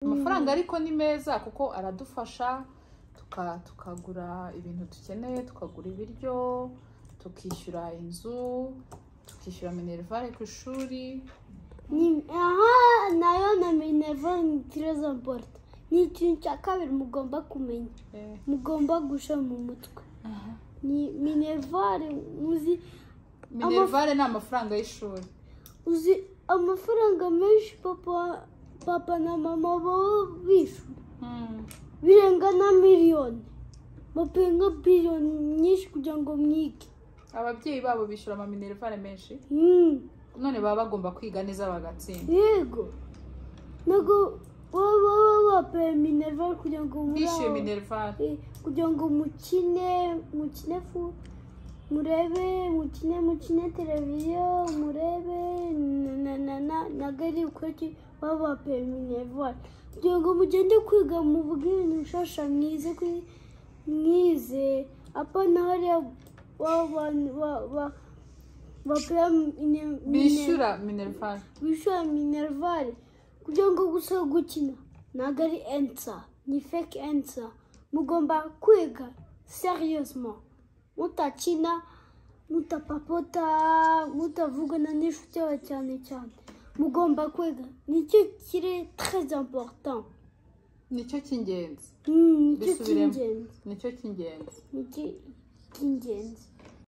Amafaranga ariko ni meza kuko aradufasha, tukagura ibintu dukeneye, tukagura ibiryo, tukishyura inzu, tukishyura minerval ku ishuri. Aha nayo na minerval ni très important. Ni ikintu cya kabiri mugomba kumenya, mugomba gushyira mu mutwe, ni minerval. Muzi Minerval ni amafaranga y'ishuri. Uzi amafaranga menshi papa na mama baba bishyura? Birenga na miliyoni, bapenga biliyoni nyinshi kugira ngo mwige. Ababyeyi babo bishyura amaminerval menshi. None baba bagomba kwiga neza bagatsinda. Yego, ntabwo baba bapeye minerval kugira ngo muri Bishyuye minerval. Kugira ngo mukine fu murebe, mukine televiziyo, murebe na na na ntabwo ari ukuri. Baba bapeye minerval kugira ngo mugende kwiga, muvuge ibintu bishasha, mwize kuri mwize. Apana hariya baba bapeya Bishyura minerval. Bishyura minerval kugira ngo gusa gukina ntabwo ari answer, ni fake answer. Mugomba kwiga sérieusement, mutakina, mutapapota, mutavugana n'inshuti yawe cyane cyane. Mugomba kwiga, nicyo kiri très important. Nicyo cy'ingenzi. Nicyo Bisubiremo. cy'ingenzi. Nicyo cy'ingenzi. Nicyo cy'ingenzi.